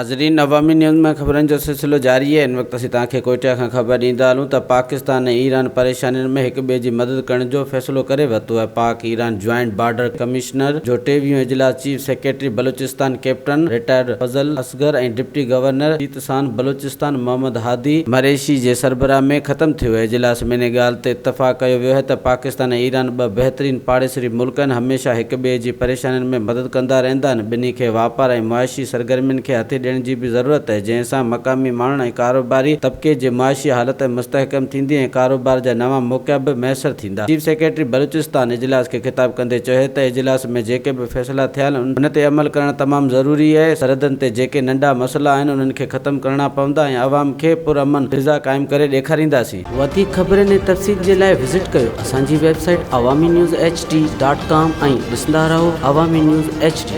ناظرين عوامي نيوز ۾ خبرن جو سلسلو جاري آهي ان وقت اسين توهان کي ڪوئٽيا کان خبر ڏيندا هلون ته پاڪستان ۽ ايران پريشانين ۾ هڪ ٻئي جي مدد ڪرڻ جو فيصلو ڪري ورتو آهي Pak Iran joint border commissioner جو ٽيويهون اجلاس chief secretary Balochistan captain retired Fazal Asghar ۽ deputy governor Sistan Balochistan Muhammad Hadi Merishi جي سربراهه ۾ ختم ٿيو آهي اجلاس ۾ ان ڳالهه تي اتفاق ڪيو ويو آهي ته پاڪستان ۽ ايران ٻه بهترين پاڙيسري ملڪ آهن هميشه هڪ ٻئي جي پريشانين ۾ مدد ڪندا رهندا آهن ٻنهي کي واپار ۽ معاشي سرگرمين کي هٿي ڏيڻ جي به ضرورت آهي، جنهن سان مقامي ماڻهن ۽ ڪاروباري طبقي جي معاشي حالت مستحڪم ٿيندي ۽ ڪاروبار جا نوان موقعا به ميسر ٿيندا. چيف سيڪريٽري بلوچستان اجلاس کي خطاب ڪندي چيو ته اجلاس ۾ جيڪي به فيصلا ٿيا آهن ان تي عمل ڪرڻ تمام ضروري آهي، سرحدن تي جيڪي ننڍا مسئلا آهن انهن کي ختم ڪرڻا پوندا ۽ عوام کي پرامن فضا قائم ڪري ڏيکارينداسين. وڌيڪ خبرن ۽ تفصيل جي لاء وزٽ ڪيو اسان جي website Awami news H D dot com ۽ ڏسندا رهو عوامي نيوز ايڇ ڊي.